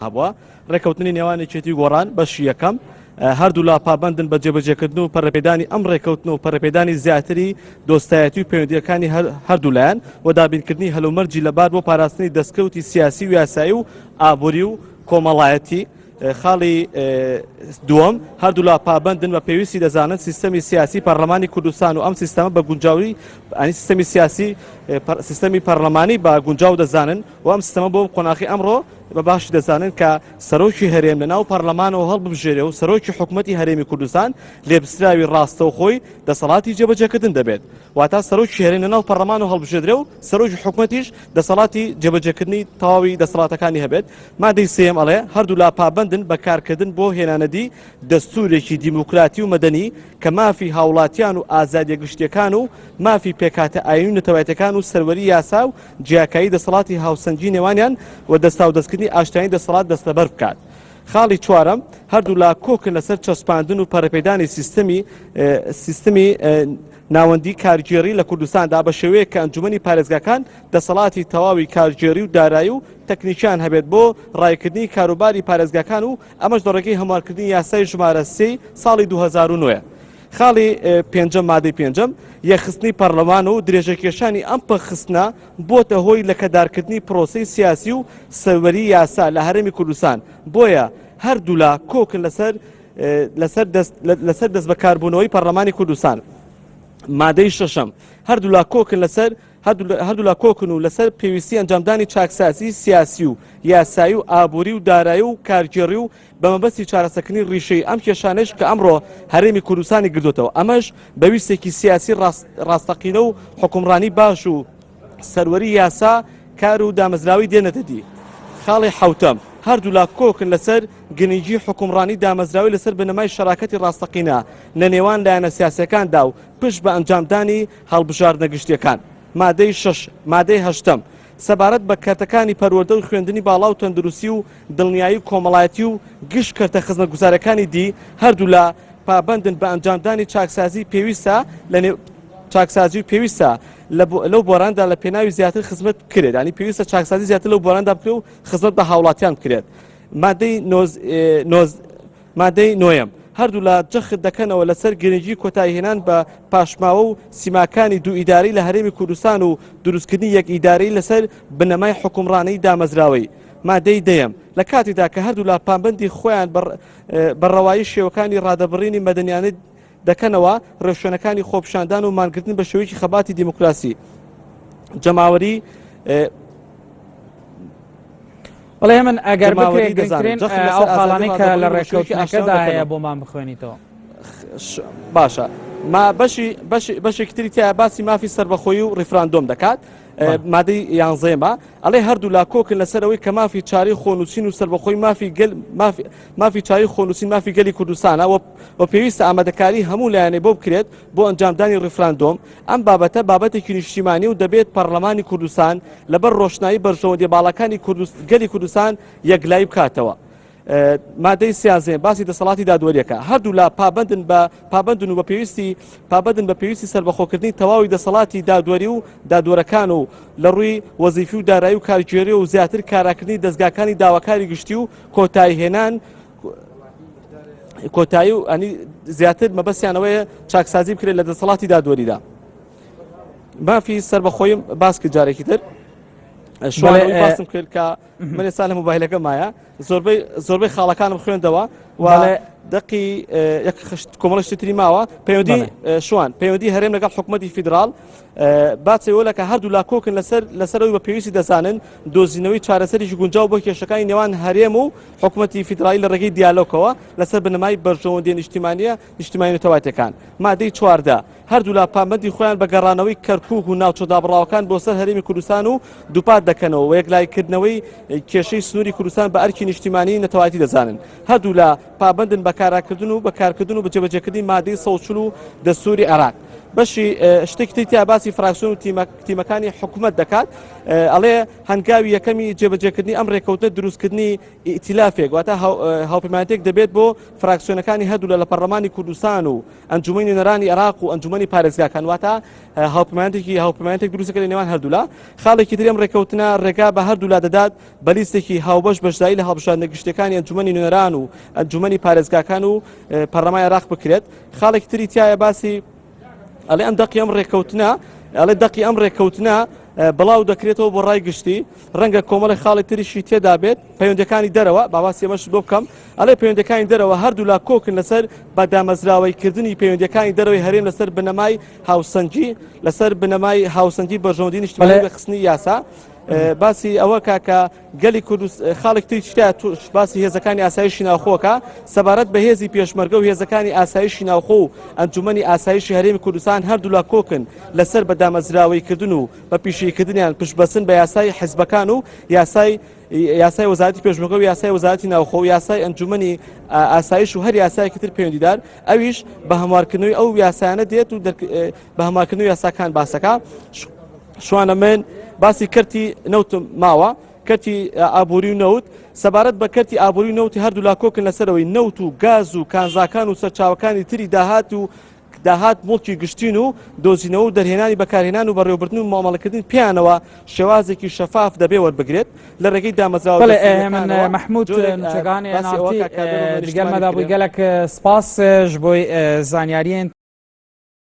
هەبووە. ڕێککەوتنی نێوان یەکێتی و گۆڕان، بەشی یەکەم، هەردوولا پابەندن بە جێبەجێکردن و پەرەپێدانی ئەم ڕێککەوتن و پەرەپێدانی زیاتری دۆستایەتی و پەیوەندییەکانی هەردوولایەن و دابینکردنی هەلومەرجی لەبار بۆ پاراستنی دەستکەوتی سیاسی و یاسایی و ئابووری و کۆمەڵایەتی. خاڵی دووەم، هەردوولا پابەندن بە پێویستی دەزانن سیستەمی سیاسی پەرلەمانی کوردستان و ئەم سیستەمە بە گونجاوی ئەنی سیستەمی سیاسی سیستەمی پەرلەمانی بە گونجاو دەزانن و ئەم سیستەمە بۆ قۆناغی ئەمڕۆ بە باشی دەزانن کە سەرۆکی هەرێم لە ناو پەرلەمانەوە هەڵببژێرێ و سەرۆکی حکومەتی هەرێمی کوردستان لێپرسراوی ڕاستەوخۆی دەسەڵاتی جێبەجێکردن دەبێت. واتا سەرۆکی هەرێم لە ناو پەرلەمانەوە هەڵبژێردرێ و سەرۆکی حکومەتیش دەسەڵاتی جێبەجێکردنی تەواوی دەسەڵاتەکانی هەبێت. مادەی سێیەم ئەڵێ، هەردوولا پابەندن بە کارکردن بۆ هێنانەدی دەستوورێکی دیموکراتی و مەدەنی کە مافی هاوڵاتیان و ئازادیە گشتیەکان و مافی پێکهاتە ئایینی و نەتەوایەتیەکان و سەروەری یاسا و جیاکاری دەسەڵاتی هاوسەنگی نێوانیان و دەستاودەستکردنی ئاشتیانەی دەسەڵات دەستەبەر بکات. خاڵی چوارەم، هەردوولا کۆکن لەسەر چەسپاندن و پەرەپێدانی سیستمی سیستمی ناوەندی کارگێڕی لە کوردستاندا بە شێوەیەک کە ئەنجومەنی پارێزگاکان دەسەڵاتی تەواوی کارگێڕی و دارایی و تەکنیکیان هەبێت بۆ ڕایکردنی کاروباری پارێزگاکان و ئەمەش لە ڕێگەی هەموارکردنی یاسای ژمارە سێی ساڵی 2009. خاڵی پێنجەم مادەی پێنجەم، یەکخستنی پەرلەمان و درێژەکێشانی ئەم پەکخستنە بۆتە هۆی لەکەدارکردنی پرۆسەی سیاسی و سەروەری یاسا لە هەرێمی کوردستان، بۆیە هەردوولا کۆکن لەسەر لەسەر دەست لەسەر دەستبەکاربوونەوەی پەرلەمانی کوردستان. مادەی شەشەم، هەردوولا کۆکن لەسەر هەردوولا کۆکن و لەسەر پێویستی ئەنجامدانی چاکسازی سیاسی و یاسایی و ئابووری و دارایی و کارگێڕی و بە مەبەستی چارەسەکردنی ڕیشەی ئەم کێشانەیش کە ئەمڕۆ هەرێمی کوردستانی گرتۆتەوە، ئەمەش بە ویستێکی سیاسی ڕاستەقینە و حوکمڕانی باش و سەروەری یاسا کار و دامەزراوەی دێنێتە دی. خاڵی حەوتەم، هەردوولا کۆکن لەسەر گرنگی حوکمڕانی دامەزراوەی لەسەر بنەمای شەراکەتی ڕاستەقینە لە نێوان لایەنە سیاسیەکاندا و پشت بە ئەنجامدانی هەڵبژاردنە گشتیەکان. مادەی شەش مادەی هەشتەم، سەبارەت بە کەرتەکانی پەروەردە و خوێندنی باڵا و تەندروستی و دڵنیایی کۆمەڵایەتی و گشت کەرتە خزمەتگوزاریەکانی دی هەردوولا پابەندن بە ئەنجامدانی چاکسازی پێویستە لە چاکسازی و پێویستە لەو بواراندا لە پێناوی زیاتر خزمەت بکرێت ینی پێویستە چاکسازی زیاتر لەو بواراندا بکرێت و خزمەت بە هاوڵاتیان بکرێت مادەی نۆز مادەی نۆیەم، هەردوولا جەخت دەکەنەوە لەسەر گرنگی کۆتاییهێنان بە پاشماوە و سیماکانی دوو ئیدارەی لە هەرێمی کوردستان و دروستکردنی یەک ئیدارەی لەسەر بنەمای حوکمڕانیی دامەزراوەیی. مادەی دەیەم، لە کاتێکدا کە هەردوولا پابەندی خۆیان بە ڕەوایی شێوەکانی ڕادەبڕینی مەدەنیانە دەکەنەوە، ڕێوشوێنەکانی خۆپیشاندان و مانگرتن بە شێوەیەکی خەباتی دیموکراسی جەماوەری بەڵێ من ئەگەر بکرێت گرنگترین ئەو خاڵانەی کە لە ڕێککەوتنەکەدا هەیە بۆمان بخوێنیتەوە. باشە ما بەشی بەشی بەشێکی تری تیا باسی مافی سەربەخۆیی و ڕیفراندۆم دەکات مادەی یانزەیەمە ئەڵێ هەردوولا کۆکن لەسەر ئەوەی کە مافی چارەی خۆنووسین و سەربەخۆی مافی گەل مافی مافی چارەی خۆنووسین مافی گەلی کوردستانە و و پێویستە ئامادەکاری هەموو لایەنێ بۆ بکرێت بۆ ئەنجامدانی ڕیفراندۆم ئەم بابەتە بابەتێکی نیشتیمانی و دەبێت پەرلەمانی کوردستان لەبەر ڕۆشنایی بەرژەوەندیە باڵاکانی گەلی کوردستان یەکلایی بکاتەوە. مادەی سیازێ باسی دەسەڵاتی دادوەریەکە هەردوولا پابندن بە پابندن و بە پێویستی پابندن بە پێویستی سەربەخۆکردنی تەواوی دەسەڵاتی دادوەری و دادوەرەکان و لە ڕووی وەزیفی و دارایی و کارگێری و زیاتر کاراکردنی دەستگاکانی داواکاری گشتی و کۆتاییهێنان کۆتایی و ئەنی زیاتر مەبەستیانەوەیە چاکسازی بکرێت لە دەسەڵاتی دادوەریدا مافی سربەخۆیم باس کرد جارێکی تر شوانەوەی باسم کرد کە من ئێستا لە مۆبایلەکە مایە زۆربەی زۆربەی خاڵەکانم خوێندەوە و دەقی یەک کۆمەڵە شتی تری ماوە پەیوەندی شوان پەیوەندی هەرێم لەگەڵ حکوومەتی فیدراڵ باچەوە لەکە هەردوو لا کۆکن لەسەر لەسەرەوەی بە پێویستی دەزانن دۆزینەوەی چارەسەرێکی گونجاو بۆ کێشەکانی نێوان هەرێم و حکوومەتی فیدراڵی لە ڕێگەی دیالۆکەوە لەسەر بنەمای بەرژەوەندیە نیشتیمانیە نیشتیمانی نەتەوایەتەکان مادەی 14 هەردوولا پابەندی خۆیان بە گەڕانەوەی کەرکوک و ناوچە دابڕاوەکان بۆ سەر هەرێمی کوردستان و دووپات دەکەنەوە و یەکلاییکردنەوەی کێشەی سنووری کوردستان بە ئەرکی نیشتیمانی نەتەوایەتی دەزانن. هەردوولا پابەندن بە کاراکردن و بە کارکردن و بە جێبەجێکردنی مادەی 140 و دەستووری عێراق. بەشی شتێکی تری تیا باسی فراکسیۆن و تیمەکانی حکومەت دەکات ئەڵێ هەنگاوی یەکەمی جێبەجێکردنی ئەم ڕێکەوتنە دروستکردنی ئیتیلافێک واتە هاوپەیمانێتێک دەبێت بۆ فراکسیۆنەکانی هەردوولا لە پەرلەمانی کوردستان و ئەنجومەنی نوێنەرانی عێراق و ئەنجومەنی پارێزگاکان واتە هاوپەیمانێتێکی هاوپەیمانێتێک دروستەکە لە نێوان هەردوولا خاڵێکی تری ئەم ڕێکەوتنە ڕێگا بە هەردوولا دەدات بە لیستێکی هاوبەش بەشداری لە هەڵبژاردنە گشتیەکانی ئەنجومەنی نوێنەران و ئەنجومەنی پارێزگاکان و پەرلەمانی عێراق بکرێت خاڵێکی تری تایە باسی ئەڵێ ئەم دەقی ئەم ڕێککەوتنە ئەڵێ دەقی ئەم ڕێککەوتنە بڵاو دەکرێتەوە بۆ ڕای گشتی ڕەنگە کۆمەڵی خاڵی تریشی تێدا بێت پەیوەندەکانی دەرەوە باواسی ئەمەش بۆ بکەم ئەڵێ پەیوەندەکانی دەرەوە هەردوولا کۆکن لەسەر بە دامەزراوەیکردنی پەیوەندەکانی دەرەوەی هەرێم لەسەر بنەمای هاوسەنگی لەسەر بنەمای هاوسەنگی بەرژەوەندی نیشتمانی ڕێکخستنی یاسا باسی ئەوە کاکە گەلی کوردست خاڵێک تری چتە باسی هێزەکانی ئاسایشی ناوخۆکە سەبارەت بە هێزی پێشمەرگە و هێزەکانی ئاسایشی ناوخۆ و ئەنجومەنی ئاسایشی هەرێمی کوردستان هەردوولا کۆکن لەسەر بە دامەزراوەیکردن و بە پیشەیکردنیان پشتبەستن بە یاسای حزبەکان و یاسای یاسای وەزارەتی پێشمەرگە و یاسای وەزارەتی ناوخۆ و یاسای ئەنجومەنی ئاسایش و هەر یاسایەکی تر پەیوەندیدار ئەویش بە هەموارکردنەوەی ئەو یاسایانە دێت و بە هەموارکردنەوەی یاساکان باسەکە شوانە من باسی کەرتی نەوتم ماوە کەرتی ئابووری و نەوت سەبارەت بە کەرتی ئابووری و نەوتی هەردوولا کۆکن لەسەرەوەی نەوت و گاز و کانزاکان و سەرچاوەکانی تری داهات و داهات موڵکی گشتین و دۆزینەوە و دەرهێنانی بەکارهێنان و بەڕێوەبردن و مامەڵەکردن پێیانەوە شێوازێکی شەفاف دەبێ وەربگرێت لە ڕێگەی دامەزراوە بەڵێ هێمن مەحمود نوچەگانی باسی ئەوە نارتی کە دیگەر نیشتمانی مەدابووی بکرێ. گەلەک سپاس ژ بۆی زانیاریێن.